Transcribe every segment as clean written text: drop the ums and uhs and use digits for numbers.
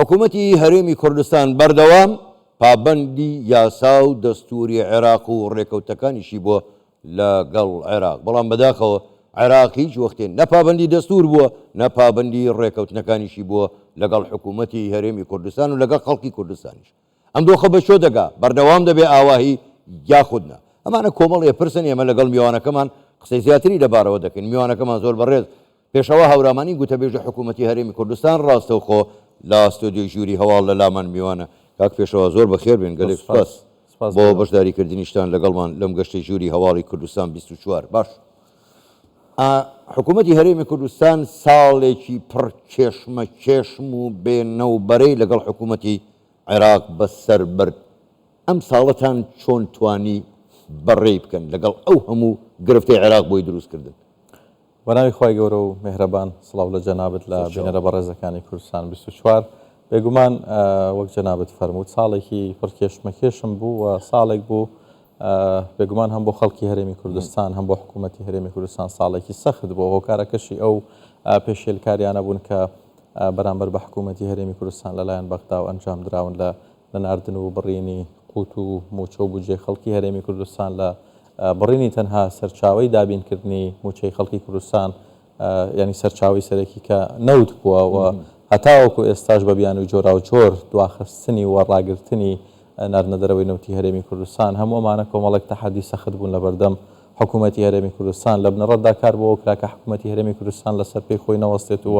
حکوومەتی هەرێمی کوردستان بەردەوام پابەندی یاسا و دەستووری عێراق و ڕێکەوتەکانیشی بووە لە گەڵ عێراق، بەڵام بەداخەوە عێراق هیچ وەختێ نە پابەندی دەستوور بووە نە پابەندی ڕێکەوتنەکانیشی بووە لەگەڵ حکوومەتی هەرێمی کوردستان و لەگەڵ خەڵکی کوردستانیش. ئەم دۆخە بە کوێ دەگا؟ بەردەوام دەبێ ئاواهی یاخود نا؟ ئەمانە کۆمەڵێ پرسن ئێمە لەگەڵ میوانەکەمان قسەی زیاتری لەبارەوە دەکەین. میوانەکەمان زۆر بەڕێز پێشەوا هەورامانی گوتەبێژی حکوومەتی هەرێمی کوردستان ڕاستەوخۆ لە ستۆدیۆی ژووری هەواڵ لە لامان میوانە. کاک پێشەوا زۆر بەخێر بێن، گەلێک سوپاس بۆ بەشداریکردنیشتان لەگەڵمان لەم گەشتەی ژووری هەواڵی کوردستان 24. باش حکوومەتی هەرێمی کوردستان ساڵێکی پڕ کێشمەکێشم و بێ نەوبەرەی لەگەڵ حکوومەتی عێراق بەسەر برد، ئەم ساڵەتان چۆن توانی بەڕێی بکەن لەگەڵ ئەو هەموو گرفتەی عێراق بۆی دروست کردن؟ بەناوی خوای گەورە و مێهرەبان سڵاو لە جەنابت لە بینەرە بەڕێزەکانی کوردستان 24. بێگومان وەک جەنابت فەرمووت ساڵێکی پڕ کێشمەکێشم بوو و ساڵێک بوو بێگومان هەم بۆ خەڵکی هەرێمی کوردستان هەم بۆ حکوومەتی هەرێمی کوردستان ساڵێکی سەخت بوو. هۆکارەکەشی ئەو پێشێلکاریانە بوون کە بەرامبەر بە حکوومەتی هەرێمی کوردستان لەلایەن بەغدا و ئەنجام دراون لە نەناردن و بڕینی قوت و مووچە و بودجەی خەڵکی هەرێمی کوردستان، لە بڕینی تەنها سەرچاوەی دابینکردنی مووچەی خەڵکی کوردستان، یانی سەرچاوەی سەرەکی کە نەوت بووە و هەتاوەکو ئێستاش بە بیانووی جۆراوجۆر دواخستنی و ڕاگرتنی ناردنە دەرەوەی نەوتی هەرێمی کوردستان. هەموو ئەمانە کۆمەڵێک تەحەدی سەخت بوون لەبەردەم حکوومەتی هەرێمی کوردستان. لە بنەڕەتدا کار بۆ ئەوە کرا کە حکوومەتی هەرێمی کوردستان لەسەر پێی خۆی نەوەستێت و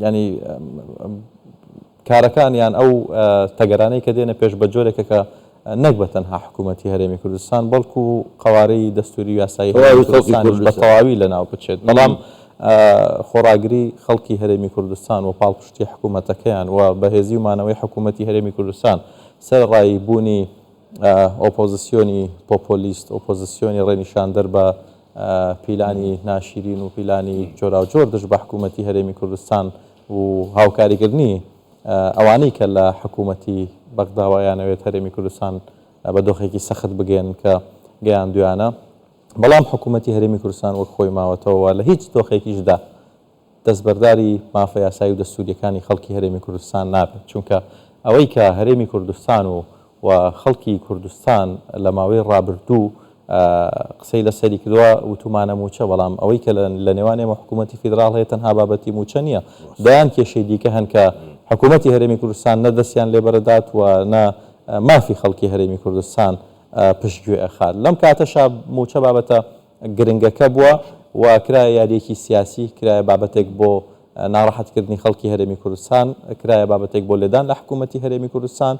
ینی کارەکان یان ئەو تەگەرانەی کە دێنە پێش بە جۆرێکە کە نەک بە تەنها حکوومەتی هەرێمی کوردستان بەڵکو قەوارەی دەستوری و یاسایی هەرێمی کوردستانیش بە تەواوی لەناو بچێت. بەڵام خۆڕاگری خەڵکی هەرێمی کوردستان و پاڵپشتی حکوومەتەکەیان و بەهێزی و مانەوەی حکوومەتی هەرێمی کوردستان سەرەڕای بوونی ئۆپۆزسیۆنی پۆپۆلیست، ئۆپۆزسیۆنی ڕێنیشاندەر بە پیلانی ناشیرین و پیلانی جۆراوجۆر دژ بە حکوومەتی هەرێمی کوردستان و هاوکاریکردنی ئەوانەی کە لە حکوومەتی بەغداوە ئەیانەوێت هەرێمی کوردستان بە دۆخێکی سەخت بگەیەنن کە گەیاندویانە، بەڵام حکوومەتی هەرێمی کوردستان وەک خۆی ماوەتەوە و لە هیچ دۆخێکیشدا دەستبەرداری مافە یاسایی و دەستوورییەکانی خەڵکی هەرێمی کوردستان نابێت، چونکە ئەوەی کە هەرێمی کوردستان و و خەڵکی کوردستان لە ماوەی ڕابردوو قسەی لەسەری کردووە وتومانە مووچە، بەڵام ئەوەی کە لە نێوان ئێمە حکوومەتی فیدراڵ هەیە تەنها بابەتی مووچە نییە، دەیان کێشەی دیکە هەن کە حکوومەتی هەرێمی کوردستان نە دەستیان لێ بەرەدات و نە مافی خەڵکی هەرێمی کوردستان پشتگوێ ئەخات. لەم کاتەشا مووچە بابەتە گرنگەکە بووە و کرایە یارییەکی سیاسی، کرایە بابەتێک بۆ ناڕەحەتکردنی خەڵکی هەرێمی کوردستان، کرایە بابەتێک بۆ لێدان لە حکوومەتی هەرێمی کوردستان،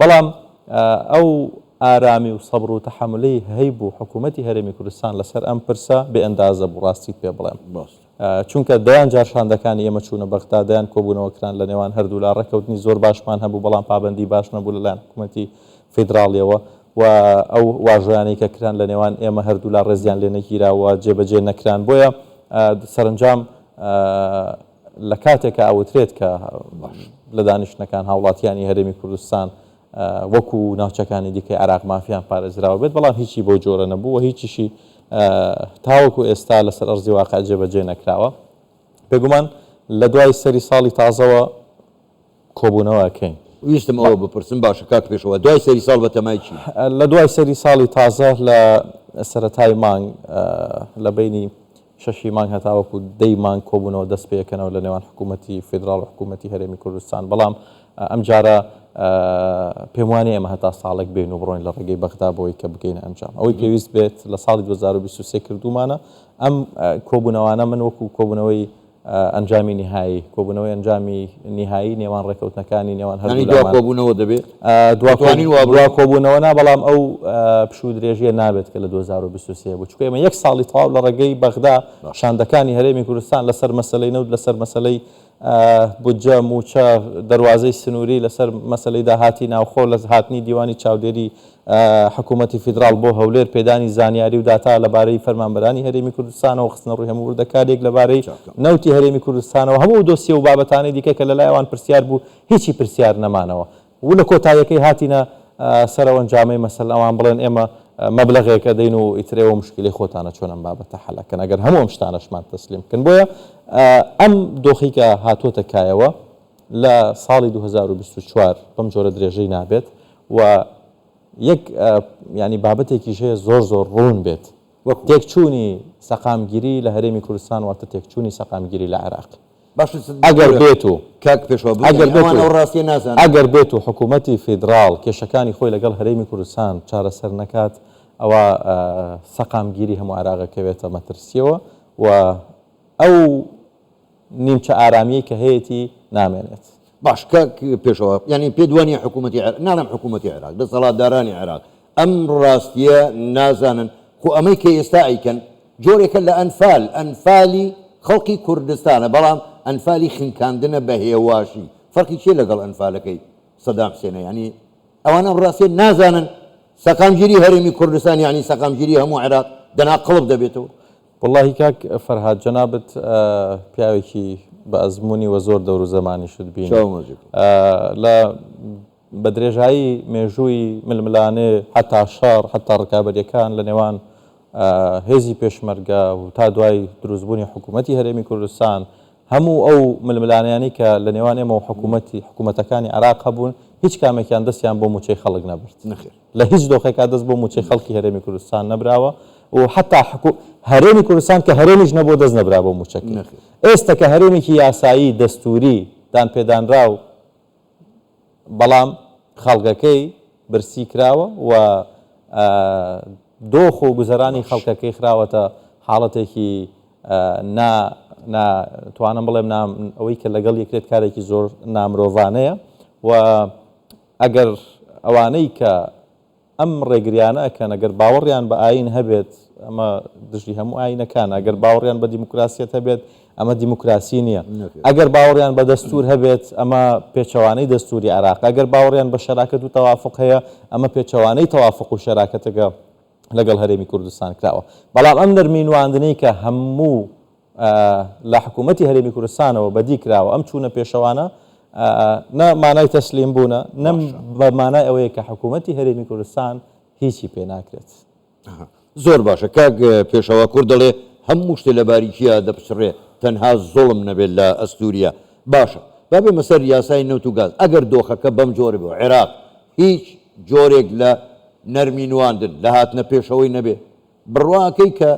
بەڵام ئەو ئارامی و سەبر و تەحەمولەی هەیبوو حکوومەتی هەرێمی کوردستان لەسەر ئەم پرسە بێ ئەندازە بوو ڕاستیت پێ بڵێم. چونکە دەیان جار شاندەکانی ئێمە چوونە بەغدا، دەیان کۆبوونەوە کران لە نێوان هەردوولا، ڕێککەوتنی زۆر باشمان هەبوو، بەڵام پابەندی باش نەبوو لەلایەن حکوومەتی فیدراڵیەوە و ئەو واژۆیانەی کە کران لە نێوان ئێمە هەردوولا ڕێزیان لێ نەگیرا و جێبەجێ نەکران. بۆیە سەرەنجام لە کاتێکا ئەوترێت کە لە دانیشتنەکان هاوڵاتیانی هەرێمی کوردستان وەکو ناوچەکانی دیکەی عێراق مافیان پارێزراوە بێت، بەڵام هیچی بەو جۆرە نەبوو و هیچیشی تاوەکو ئێستا لەسەر ئەرزی واقع جێبەجێ نەکراوە. بێگومان لە دوای سەری ساڵی تازەوە کۆبوونەوە ئەکەین. ویستم ئەوە بپرسم باشە کاک پێشەوا دوای سەری ساڵ بەتەمای چی؟ لە دوای سەری ساڵی تازە لە سەرەتای مانگ لە بەینی شەشی مانگ هەتاوەکو دەی مانگ کۆبوونەوە دەست پێکەنەوە لە نێوان حکوومەتی فیدراڵ و حکوومەتی هەرێمی کوردستان، بەڵام ئەمجارە پێم وانییە ئێمە هەتا ساڵێک بێین و بڕۆین لە ڕێگەی بەغدا بۆی کە بگەینە ئەنجام. ئەوەی پێویست بێت لە ساڵی 2023 کردوومانە. ئەم کۆبوونەوانە من وەکو کۆبوونەوەی ئەنجامی نیهایی، کۆبوونەوەی ئەنجامی نیهایی نێوان ڕێکەوتنەکانی نێوان هەردوو لامان. یانی دوا کۆبوونەوە دەبێ؟ دوا کۆبوونەوە نا، بەڵام ئەو پشوو درێژییە نابێت کە لە 2023 بوو، چونکە ئێمە یەک ساڵی تەواو لە ڕێگەی بەغدا شاندەکانی هەرێمی کوردستان لەسەر مەسەلەی نەوت، لەسەر مەسەلەی بودجە، مووچە، دەروازەی سنووری، لەسەر مەسەلەی داهاتی ناوخۆ، لە هاتنی دیوانی چاودێری حکوومەتی فیدراڵ بۆ هەولێر، پێدانی زانیاری و داتا لەبارەی فەرمانبەرانی هەرێمی کوردستانەوە، خستنەڕووی هەموو وردەکارییەک لەبارەی نەوتی هەرێمی کوردستانەوە، هەموو ئەو دۆسیە و بابەتانەی دیکە کە لەلای ئەوان پرسیار بوو، هیچی پرسیار نەمانەوە و لە کۆتاییەکەی هاتینە سەر ئەو ئەنجامەی مەسەلەن ئەوان بڵێن ئێمە مەبلەغێک ئەدەین و ئیتر ئێوە موشکیلەی خۆتانە چۆن ئەم بابەتە حەل ئەکەن ئەگەر هەموو ئەم شتانەشمان تەسلیم بکەن. بۆیە ئەم دۆخەی کە هاتووەتە کایەوە. لە ساڵی 2024 بەم جۆرە درێژەی نابێت و یەک یانی بابەتێکیش هەیە زۆر زۆر ڕوون بێت وەکو؟ تێکچوونی سەقامگیری لە هەرێمی کوردستان واتە تێکچوونی سەقامگیری لە عێراق. باشە ئەگەر بێت و کاک پێشوا بگەنی ئەگەر بێت ئەوان و ئەو ڕاستیە نازانن. ئەگەر بێت و حکوومەتی فیدراڵ کێشەکانی خۆی لەگەڵ هەرێمی کوردستان چارەسەر نەکات ئەوا سەقامگیری هەموو عێراق ئەکەوێتە مەترسییەوە و ئەو نیمچە ئارامیەی کە هەیەتی نامێنێت. باش کاک پێشەوا یانی پێت وانیە حکومەتی عێراق ناڵێم حکومەتی عێراق دەسەڵاتدارانی عێراق ئەم ڕاستیە نازانن خۆ ئەمەی کە ئێستا ئەیکەن جۆرێکە لە ئەنفال ئەنفالی خەڵکی کوردستانە بەڵام ئەنفالی خنکاندنە بە هێواشی فەرقی چیە لەگەڵ ئەنفالەکەی سەدام حسێنە یانی ئەوان ئەم ڕاستیە نازانن سەقامگیری هەرێمی کوردستان یانی سەقامگیری هەموو عێراق دەنا قڵپ دەبێتەوە. وەڵاهی کاک فەرهاد جەنابت پیاوێکی بە ئەزموونی وە زۆر دەور و زەمانیشت بینی چاوم ماچ بکەم. لە بە درێژایی مێژووی ململانێ حەتا شەڕ حەتا ڕکابەریەکان لە نێوان هێزی پێشمەرگە و تا دوای دروستبوونی حکوومەتی هەرێمی کوردستان هەموو ئەو ململانێیانەی کە لە نێوان ئێمە و حکوومەتی حکوومەتەکانی عێراق هەبوون هیچ کامێکیان دەستیان بۆ مووچەی خەڵک نەبرد. نەخێر. لە هیچ دۆخێکا دەست بۆ مووچەی خەڵکی هەرێمی کوردستان نەبراوە و حەتا حکو هەرێمی کوردستان کە هەرێمیش نەبووە دەست نەبرا بۆ مووچەکەی. نەخێر. ئێستە کە هەرێمێکی یاسایی، دەستووری، دانپێدانراو، بەڵام خەڵکەکەی برسی کراوە و دۆخ و گوزەرانی خەڵکەکەی خراوەتە حاڵەتێکی نا نا توانم بڵێم نا ئەوەی کە لەگەڵ یەکرێت کارێکی زۆر نامرۆڤانەیە و ئەگەر ئەوانەی کە ئەم ڕێگریانە ئەکەن ئەگەر باوەڕیان بە ئایین هەبێت ئەمە دژی هەموو ئایینەکانە، ئەگەر باوەڕیان بە دیموکراسیەت هەبێت ئەمە دیموکراسی نییە، ئەگەر باوەڕیان بە دەستوور هەبێت ئەمە پێچەوانەی دەستووری عێراقە، ئەگەر باوەڕیان بە شەراکەت و تەوافوق هەیە ئەمە پێچەوانەی تەوافوق و شەراکەتەکە لەگەڵ هەرێمی کوردستان کراوە. بەڵام ئەم نەرمی نواندنەی کە هەموو لە حکوومەتی هەرێمی کوردستانەوە بەدی کراوە، ئەم چوونە پێشەوانە نە مانای تەسلیم بوونە، نە بە مانای ئەوەیە کە حکوومەتی هەرێمی کوردستان هیچی پێ ناکرێت. زۆر باشە کاک پێشەوا کورد دەڵێ هەموو شتێ لە باریکیا دەپچڕێ تەنها زوڵم نەبێت لە ئەستوریا باشە با بێمە سەر یاسای نەوت و گاز ئەگەر دۆخەکە بەم جۆرە بێ و عێراق هیچ جۆرێک لە نەرمی نواندن لە هاتنە پێشەوەی نەبێ بڕوا ئەکەی کە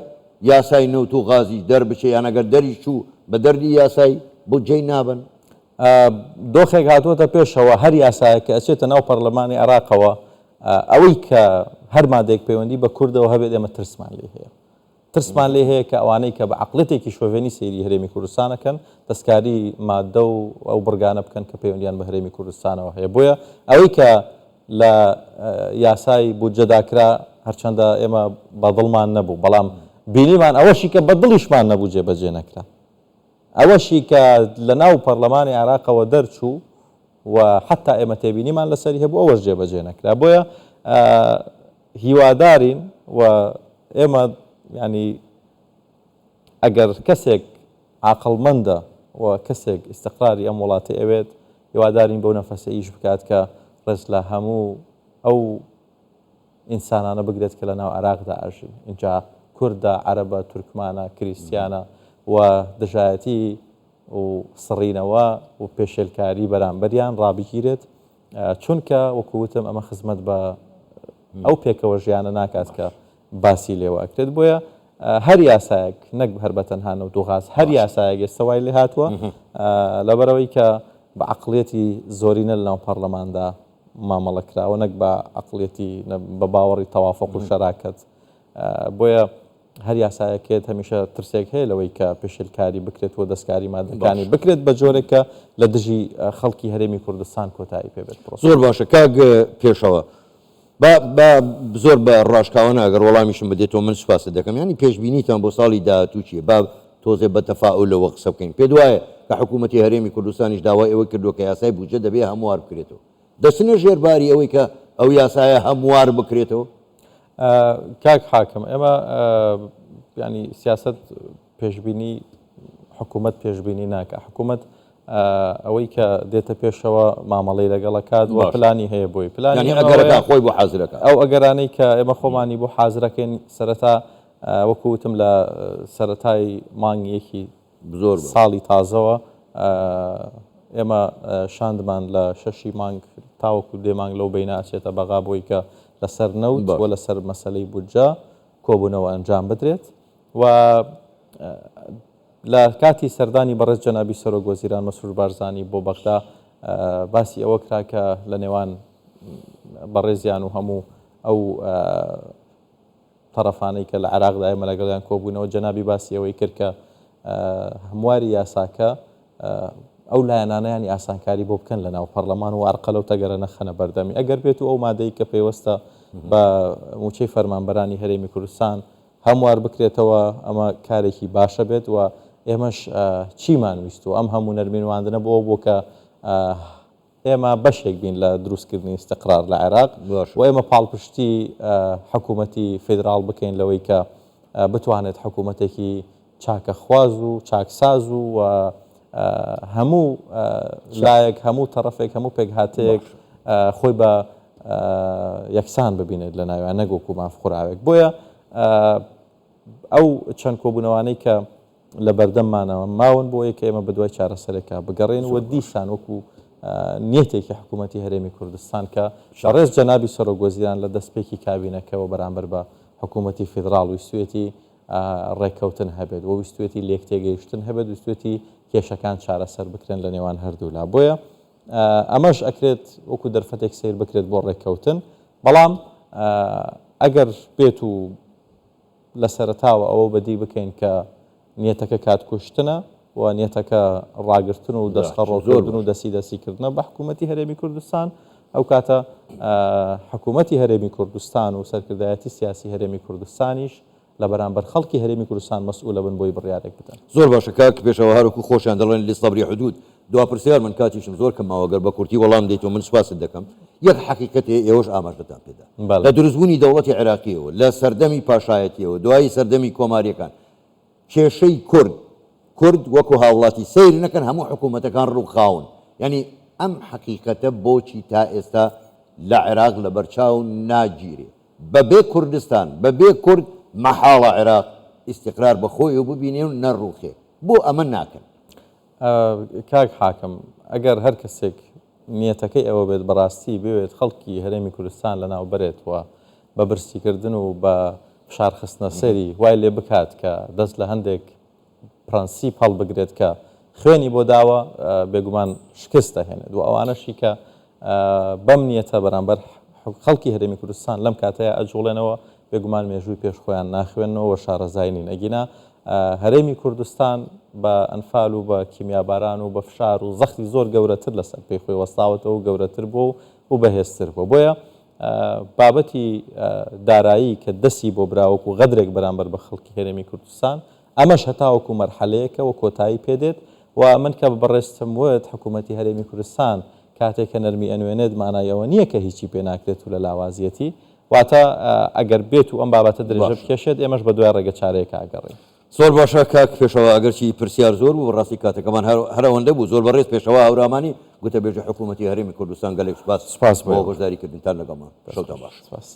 یاسای نەوت و غازیش دەربچێ یان ئەگەر دەریش چوو بە دەردی یاسای بودجەی نابەن؟ دۆخێک هاتووەتە پێشەوە هەر یاسایەک کە ئەچێتە ناو پەرلەمانی عێراقەوە ئەوەی کە هەر مادەیەک پەیوەندی بە کوردەوە هەبێت ئێمە ترسمان لێی هەیە. ترسمان لێ هەیە کە ئەوانەی کە بە عەقڵیەتێکی شۆڤێنی سەیری هەرێمی کوردستان ئەکەن دەستکاری مادە و ئەو بڕگانە بکەن کە پەیوەندیان بە هەرێمی کوردستانەوە هەیە. بۆیە ئەوەی کە لە یاسای بودجەدا کرا، هەرچەندە ئێمە بە دڵمان نەبوو، بەڵام بینیمان ئەوەشی کە بە دڵیشمان نەبوو جێبەجێ نەکرا. ئەوەشی کە لە ناو پەرلەمانی عێراقەوە دەرچوو و حەتا ئێمە تێبینیمان لەسەری هەبوو ئەوەش جێبەجێ نەکرا. بۆیە هیوادارین و ئێمە یانی ئەگەر کەسێک عاقڵمەندە و کەسێک ئیستقراری ئەم وڵاتەی ئەوێت، هیوادارین بەو نەفەسە ئیش بکات کە ڕێز لە هەموو ئەو ئینسانانە بگرێت کە لەناو عێراقدا ئەژین، ئینجا کوردە، عەرەبە، تورکمانە، کریستیانە و دژایەتی و سڕینەوە و پێشێلکاری بەرامبەریان ڕابگیرێت، چونکە وەکو وتم ئەمە خزمەت بە ئەو پێکەوە ژیانە ناکات کە باسی لێوە ئەکرێت بۆیە هەر یاسایەک نەک هەر بە تەنها نەوت و غاز هەر یاسایەک ئێستا وای لێ هاتووە لەبەرەوەی کە بە عقلیەتی زۆرینە لەناو پەرلەماندا مامەڵە کراوە نەک بە عقلیەتی بە باوەڕی تەوافق و شەراکەت بۆیە هەر یاسایەک هێت هەمیشە ترسێک هەیە لەوەی کە پێشێلکاری بکرێت و دەستکاری مادەکانی بکرێت بە جۆرێک کە لە دژی خەڵکی هەرێمی کوردستان کۆتایی پێ بێت پرۆسەکە. زۆر باشە کاک پێشەوا با با زۆر بە ڕاشکاوانە ئەگەر وەڵامیشم بدەیتەوە من سوپاست دەکەم یانی پێشبینیتان بۆ ساڵی داهاتوو چییە با تۆزێ بە تەفائولەوە قسە بکەین پێت وایە کە حکوومەتی هەرێمی کوردستانیش داوای ئەوەی کردووە کە یاسای بودجە دەبێ هەموار بکرێتەوە دەچنە ژێر باری ئەوەی کە ئەو یاسایە هەموار بکرێتەوە؟ کاک حاکم ئێمە ینی سیاست پێشبینی حکوومەت پێشبینی ناکە حکوومەت ئەوەی کە دێتە پێشەوە مامەڵی لەگەڵە کات و پلانی هەیە بۆی پلانی ئەگەرەکە خۆی بۆ حازرەکە ئەو ئەگەرانەی کە ئێمە خۆمانی بۆ حازرەکەین سەرەتا وەکو وتم لە سەرەتای مانگی یەکی زۆر باش. ساڵی تازەوە. ئێمە شاندمان لە شەشی مانگ تاوەکو دێ مانگ لەو بینە ئەچێتە بەغا بۆی کە لەسەر نەوت و لەسەر مەسەلەی بودجە کۆبوونەوە ئەنجام بدرێت و لە کاتی سەردانی بەڕێز جەنابی سەرۆک وەزیران مەسرور بارزانی بۆ بەغدا باسی ئەوە کرا کە لە نێوان بەڕێزیان و هەموو ئەو تەڕەفانەی کە لە عێراقدا ئێمە لەگەڵیان کۆبووینەوە، جەنابی باسی ئەوەی کرد کە هەمواری یاساکە ئەو لایەنانە یانی ئاسانکاری بۆ بکەن لە ناو پەرلەمان و ئارقەلە و تەگەرە نەخەنە بەردەمی. ئەگەر بێت و ئەو مادەی کە پەیوەستە بە مووچەی فەرمانبەرانی هەرێمی کوردستان هەموار بکرێتەوە ئەمە کارێکی باشە بێت و ئێمەش چیمان ویستووە ئەم هەموو نەرمی نواندنە بۆ ئەوە بووە کە ئێمە بەشێک بین لە دروستکردنی ئیستقرار لە عێراق و ئێمە پاڵپشتی حکوومەتی فیدراڵ بکەین لەوەی کە بتوانێت حکوومەتێکی چاکەخواز و چاکساز و هەموو لایەک هەموو تەڕەفێک هەموو پێکهاتەیەک خۆی بە یەکسان ببینێت لە ناویان نەک وەکو مافخوراوێک بۆیە ئەو چەند کۆبوونەوانەی کە لە بەردەممانەوە ماون بۆ ئەوەی کە ئێمە بەدوای چارەسەرێکا بگەڕێین و دیسان وەکو نیەتێکی حکوومەتی هەرێمی کوردستان کە بەڕێز جەنابی سەرۆک وەزیران لە دەستپێکی کابینەکەوە بەرامبەر بە حکوومەتی فیدراڵ ویستویەتی ڕێککەوتن هەبێت و ویستویەتی لێکتێگەیشتن هەبێت ویستویەتی کێشەکان چارەسەر بکرێن لە نێوان هەردوولا بۆیە ئەمەش ئەکرێت وەکو دەرفەتێک سەیر بکرێت بۆ ڕێککەوتن بەڵام ئەگەر بێت و لە سەرەتاوە ئەوە بەدی بکەین کە نیەتەکە کات کوشتنە و نیەتەکە ڕاگرتن و دەستخەڕۆکردن و دەستی دەستی کردنە بە حکوومەتی هەرێمی کوردستان، ئەو کاتە حکوومەتی هەرێمی کوردستان و سەرکردایەتی سیاسی هەرێمی کوردستانیش لە بەرامبەر خەڵکی هەرێمی کوردستان مەسئولە بن بۆی بڕیارێک بدەن. زۆر باشە کاک پێشەوا هەر وەکو خۆشیان دەڵێن للصبر حدود دوا پرسیار من کاتیشم زۆر کەم ماوە گەر بە کورتی وەڵام دەیتەوە من سوپاست دەکەم یەک حەقیقەت هەیە ئێوەش ئاماژەتان پێدا لە دروستبوونی دەوڵەتی عێراقیەوە لە سەردەمی پاشایەتیەوە دوایی سەردەمی کۆماریەکان کێشەی کورد کورد وەکو هاوڵاتی سەیر نەکەن هەموو حکوومەتەکان ڕووخاون یعنی ئەم حەقیقەتە بۆچی تا ئێستا لە عێراق لەبەرچاو ناگیرێ بەبێ کوردستان بەبێ کورد مەحاڵە عێراق ئیستیقرار بەخۆیەوە ببینێ و نەڕووخێ بۆ ئەمە ناکەن؟ کاک حاکم ئەگەر هەر کەسێک نیەتەکەی ئەوە بێت بەڕاستی بێوێت خەڵکی هەرێمی کوردستان لەناو بەرێت و بە برسیکردن و بە فشار خستنە سەری وای لێ بکات کە دەست لە هەندێک پرەنسیپ هەڵبگرێت کە خوێنی بۆ داوە بێگومان شکست دەهێنێت و ئەوانەشی کە بەم نیەتە بەرامبەر خەڵکی هەرێمی کوردستان لەم کاتەیا ئەجوڵێنەوە، بێگومان مێژووی پێش خۆیان ناخوێننەوە و شارەزای نین، ئەگینا هەرێمی کوردستان بە ئەنفال و بە کیمیاباران و بە فشار و زەختی زۆر گەورەتر لەسەر پێی خۆی وەستاوەتەوە و گەورەتر بووە و بەهێزتر بووە. بۆیە بابەتی دارایی کە دەستی بۆ برا وەکو غەدرێک بەرامبەر بە خەڵکی هەرێمی کوردستان، ئەمەش هەتاوەکو مەرحەلەیەکە و کۆتایی پێدێت و من کە بە بەڕێزتم وت حکوومەتی هەرێمی کوردستان کاتێک کە نەرمی ئەنوێنێت مانای ئەوە نییە کە هیچی پێ ناکرێت و لە لاوازیەتی، واتە ئەگەر بێت و ئەم بابەتە درێژە بکێشێت ئێمەش بە دوای ڕێگە چارەیەکا ئەگەڕێین. زۆر باشە کاک پێشەوا ئەگەرچی پرسیار زۆر بوو بەڕاستی کاتەکەمان هەر ئەوەندە بوو زۆر بەڕێز پێشەوا هەورامانی گوتەبێژی حکوومەتی هەرێمی کوردستان گەلێک سوپاس سوپاس بۆ بەشداری کردنتان لەگەڵمان شەوتان باش. سوپاس.